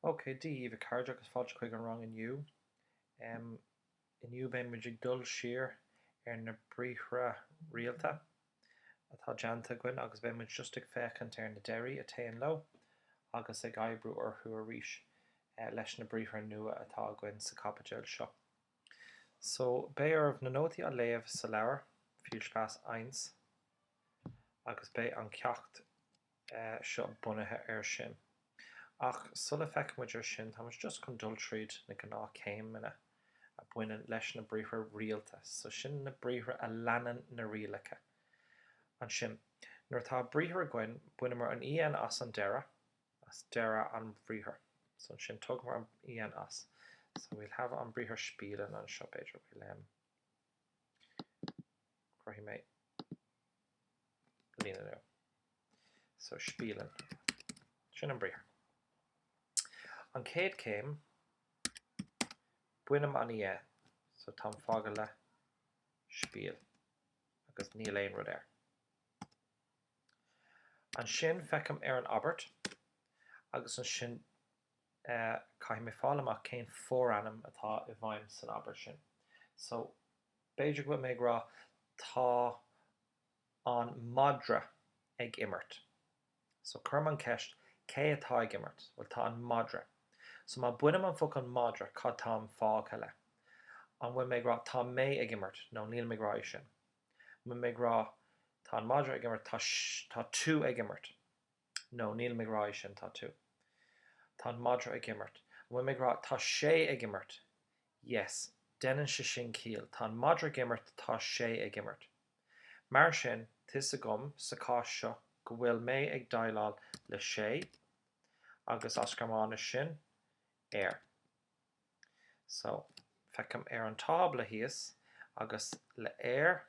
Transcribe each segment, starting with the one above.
Ok, Dia dhaoibh a chairde agus fáilte chuig an rang inniu. Inniu beidh muid ag dul siar ar na briathra rialta atá déanta againn agus beidh muid just ag féachaint ar na deirí a téann leo agus ag oibriú orthu arís leis na briathra nua atá againn sa chaibidil seo. So, beidh oraibh na nótaí a léamh sa leabhar, Viel Spaß eins, agus beidh an ceacht seo bunaithe air sin. Ach sula bhfeicfidh muid air sin, tá muid just chun dul tríd na gnáthchéimeanna a bhaineann leis na briathra rialta. So sin na briathra a leanann na rialacha. Ansin, nuair atá briathar againn, baineamar an en as an deireadh, as deireadh an bhriathair. So ansin, tógamar an en as. So we'll have an briathar spielen anseo, b'fhéidir. We'll, um, cuirfidh mé líne nua. So spielen. Sin an briathar. An chéad chéim, bainim an en. So táim fágtha le spiel agus níl aon rud air. Ansin feicim ar an abairt agus ansin caithfidh mé fáil amach cén forainm atá i bhfeidhm san abairt sin. So b'fhéidir go bhfuil mé ag rá tá an madra ag imirt. So cuirim an ceist, cé atá ag imirt? Bhuel, tá an madra. So má bainim an focal madra, cad táim fágtha le? An bhfuil mé ag rá tá mé ag imirt? No, nílim ag rá é sin. An bhfuil mé ag rá tá an madra ag imirt, tá, tá tú ag imirt? No, nílim ag rá é sin, tá tú. Tá an madra ag imirt. An bhfuil mé ag rá tá sé ag imirt? Yes, déanann sé sin ciall. Tá an madra ag imirt, tá sé ag imirt. Mar sin, tá 'fhios agam sa chás seo go bhfuil mé ag déileáil le sé, agus as Gearmáinis sin er. So, feicim ar an tábla thíos agus le er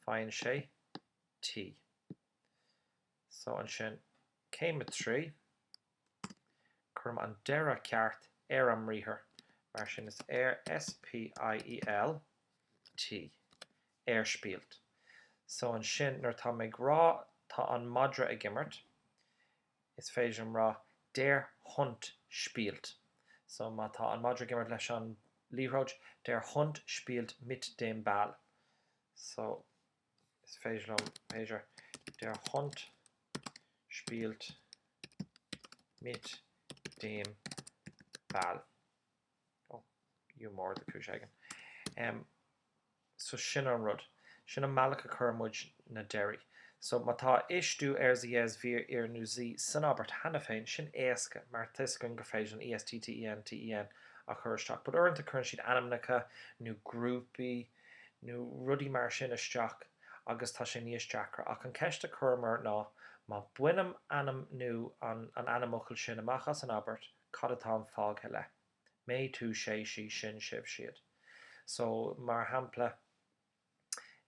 faigheann sé T. So, ansin, céim 3, cuirim an deireadh ceart ar an mbriathar, mar sin is er S P I E L T, er spielt. So ansin nuair atá mé ag rá tá an madra ag imirt, is féidir liom rá der Hund spielt. So má tá an madra ag imirt leis an liathróid, der Hund spielt mit dem Ball. So is féidir liom, b'fhéidir, der Hund spielt mit dem Ball. Oh, U mór de chúis éigin. Um, so sin an rud. Sin an mbealach a chuireann muid na deirí. So má tá ich, du, er, sie, es, wir, ihr nó sie san abairt cheana féin, sin éasca mar tá 'fhios againn gur féidir an es, t, t, en, t, en a chur isteach. But uaireanta cuireann siad ainmneacha nó grúpaí nó rudaí mar sin isteach agus tá sé níos deacra. Ach an ceist a chuireamar ná má bainim ainm nó an an ainmfhocal sin amach as an abairt, cad atáim fágtha le? Mé, tú, sé, sí, sinn, sibh, siad. So, mar shampla,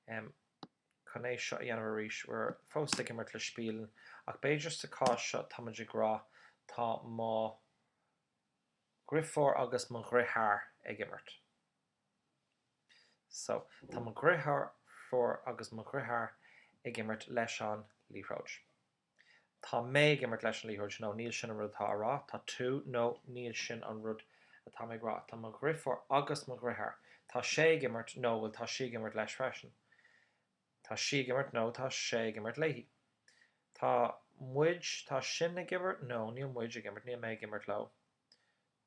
em, chun é seo a dhéanamh arís, we're fós ag imirt le spielen, ach b'fhéidir sa chás seo táimid ag rá tá mo dhriofúr agus mo dhriotháir ag imirt. So, tá mo dhriofúr agus mo dhriotháir ag imirt leis an liathróid. Tá mé ag imirt leis an liathróid. No, níl sin an rud atá á rá. Tá tú. No, níl sin an rud atá mé ag rá. Tá mo dhriofúr agus mo dhriotháir. Tá sé ag imirt. No, bhuel, tá sí ag imirt leis freisin. Tá sí ag imirt. No, tá sé ag imirt léi. Tá muid, tá sinn ag imirt. No, níl muid ag imirt. Níl mé ag imirt leo.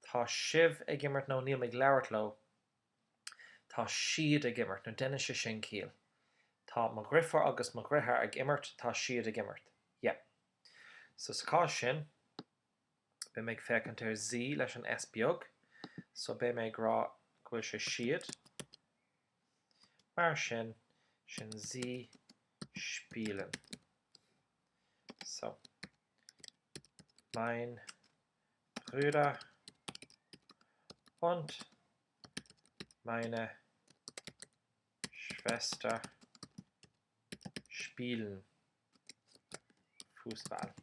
Tá sibh ag imirt no níl mé ag labhairt leo. Tá siad ag imirt no déanann sé sin ciall. Tá mo dhriofúr agus mo dhriotháir ag imirt, tá siad ag imirt. Yeah. So sa chás sin, beidh mé ag féachaint ar sie leis an S beag, so beidh mé ag rá go bhfuil sé siad. Mar sin, sin sie spielen. So, mein Bruder und meine Schwester spielen Fußball.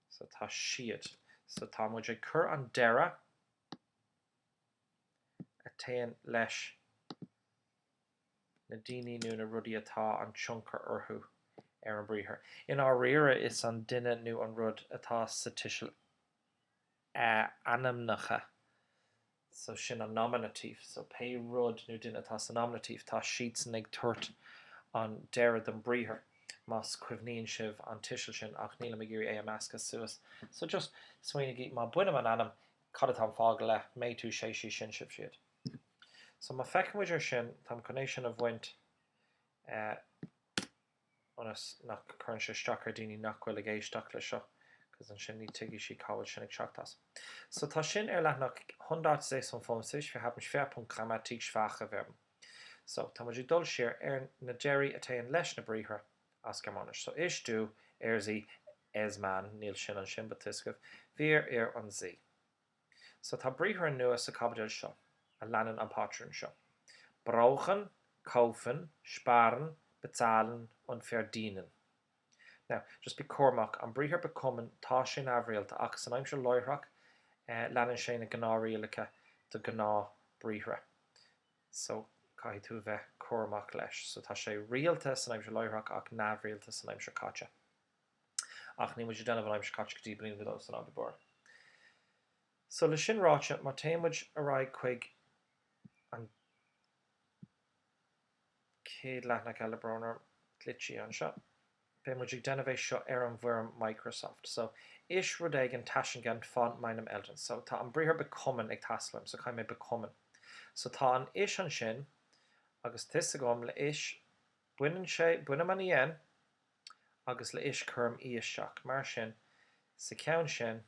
So tá siad. So tá muid ag cur an deireadh a téann leis na daoine nó na rudaí atá an tionchar orthu ar an briathar. I ndáiríre is an duine nó an rud atá sa tuiseal ainmneacha so sin an Nominativ. So pé rud nó duine atá sa Nominativ tá siadsan ag tabhairt an deireadh don briathar más cuimhníonn sibh an tuiseal sin ach nílim ag iarraidh é a meascadh suas. So just smaoinigí má bainim an ainm cad atá ag fágáil le, mé, tú, sé, sí, sinn, sibh, siad. So má feiceann muid ar sin táim chun é sin a bhaint eh, ionas nach gcuireann sé isteach ar daoine nach bhfuil ag éisteacht le seo, cos ansin ní tuigfidh siad cá bhfuil sin ag teacht as. So tá sin ar leathanach 156, wir haben Schwerpunkt Grammatik schwache Verben. So tá muid ag dul siar ar na deirí a théann leis na briathra as Gearmáinis. So ich, du, er, sie, es, man, níl sin ansin but tá a fhios agaibh, wir, ihr und sie. So tá briathra nua sa chaibidil seo a leanann an pátrún seo, brauchen, kaufen, sparen, bezahlen und verdienen. Now, just bí cúramach, an briathar bekommen, tá sé neamhrialta ach san aimsir láithreach leanann sé na gnáthrialacha do ghnáthbriathra. So, caithfidh tú a bheith cúramach leis. So tá sé rialta san aimsir láithreach ach neamhrialta san aimsir caite. Ach níl muid ag déanamh an aimsir caite go dtí bliain a dó san Abitur. So le sin ráite, má téann muid ar aghaidh chuig an chéad leathanach eile, brón orm, glitchy anseo, beidh muid ag déanamh é seo ar an bhfoirm Microsoft. So, ich rud éigin Taschengeld von meinem Eltern. So tá an briathar bekommen ag teastáil uaim, so caithfidh mé bekommen. So tá an ich ansin, agus tá fhios agam le ich, baineann sé, bainim an EN, agus le ich cuirim E isteach. Mar sin, sa cheann sin,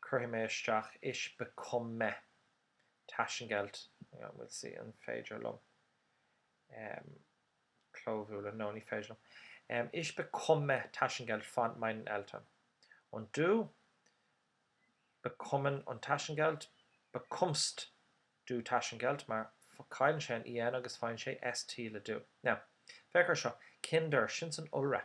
cuirfidh mé isteach ich bekomme Taschengeld. Hang on, we'll see an féidir liom clóbhualadh. No, ní féidir liom. Ich bekomme Taschengeld von meinen Eltern. Und du, bekommen und Taschengeld, bekommst du Taschengeld mar cailleann sé an EN agus faigheann sé ST le du. Now, féach ar seo, Kinder, sin san iolra.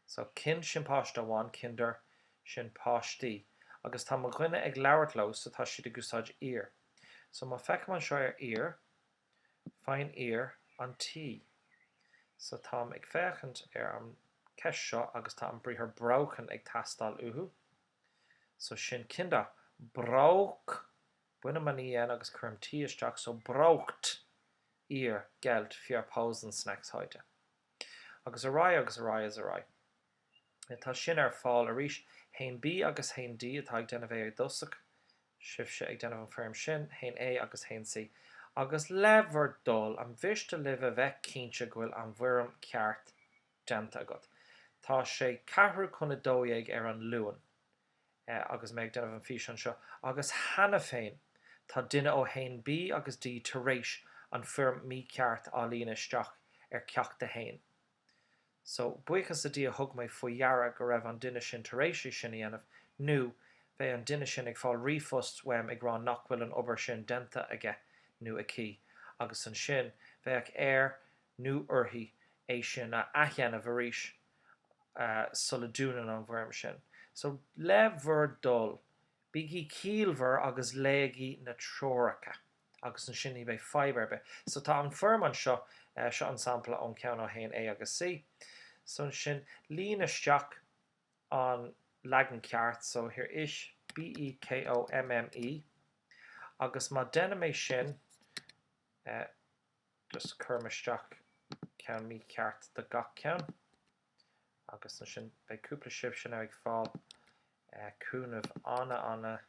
So, Kind sin páiste amháin, Kinder sin páistí. Agus tá mo dhuine ag labhairt leo so tá siad ag úsáid ihr. So má feicim anseo ar ihr, faigheann ihr an T. So táim ag féachaint ar an ceist seo agus tá an briathar brauchen ag teastáil uathu. So sin Kinder brauch Bainim an EN agus cuirim T isteach, so braucht ihr Geld für Pausensnacks heute? Agus ar aghaidh agus ar aghaidh is ar aghaidh. Tá sin ar fáil arís. 1B agus 1D atá ag déanamh é i dtosach, sibhse ag déanamh an foirm sin, 1A agus 1C. Agus le bhur dtoil, an mhiste libh a bheith cinnte go bhfuil an bhfoirm ceart déanta agat? Tá sé ceathrú chun a 12 ar an Luan. agus mé ag déanamh an físeán seo, agus cheana féin tá duine ó 1B agus D tar éis an foirm mícheart á líonadh isteach ar ceacht 1. So, buíochas le Dia thug mé faoi dheara go raibh an duine sin tar éis é sin a dhéanamh, nó bheadh an duine sin ag fáil ríomhphost uaim ag rá nach bhfuil an obair sin déanta aige nó aici, agus ansin bheadh air nó uirthi é sin a athdhéanamh arís. sula dúnann an bhfoirm sin. So, le bhur dtoil, bígí ciallmhar agus léigí na treoracha agus ansin ní bheidh fadhb ar bith. So, tá an foirm anseo, seo an sampla ón ceann ó 1A agus C. So, ansin, líon isteach an leagan ceart, so here ich B-E-K-O-M-M-E agus má deinim é sin, just cuirim isteach ceann mícheart do gach ceann agus ansin beidh cúpla sibhse now ag fáil cúnamh ana ana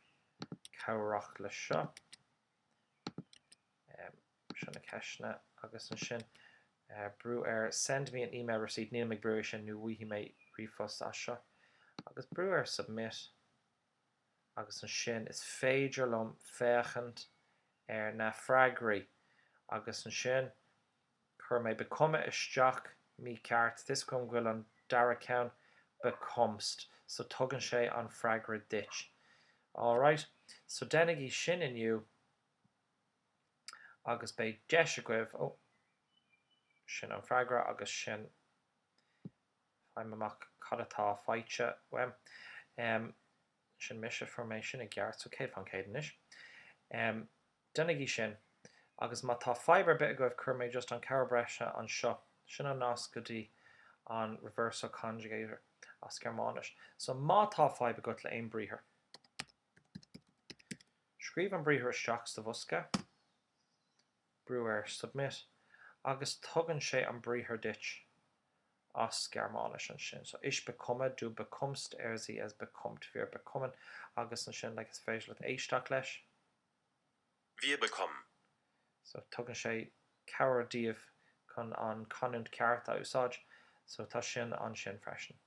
cabhrach le seo. Seo na ceisteanna agus ansin brú ar send me an email receipt, nílim ag brú é sin nó bhfaighidh mé ríomhphost as seo agus brú ar submit agus ansin is féidir liom féachaint ar na freagraí agus ansin chuir mé bekomme isteach mícheart, tá fhios agam go bhfuil an dara ceann bekommst so tugann sé an freagra duit. Alright, so déanaigí sin inniu agus beidh deis agaibh, oh, sin an freagra agus sin faighim amach cad atá faighte uaim. Um, Sin mise, fuair mé sin i gceart, so 100% anois. Déanaigí sin, agus má tá fadhb ar bith agaibh, cuirfidh mé just an cabhair breise anseo. Sin an nasc go dtí. An Reverso Conjugator as Gearmáinis. So má tá fadhb agat le aon briathar, scríobh an briathar isteach sa bhosca, brú ar Submit agus tugann sé an briathar duit as Gearmáinis ansin. So ich bekomme, du bekommst, er, sie, es bekommt, wir bekommen agus ansin like is féidir leat éisteacht leis. Wir bekommen. So tugann sé cabhair daoibh chun an canúint ceart a úsáid. So tá sin ansin freisin.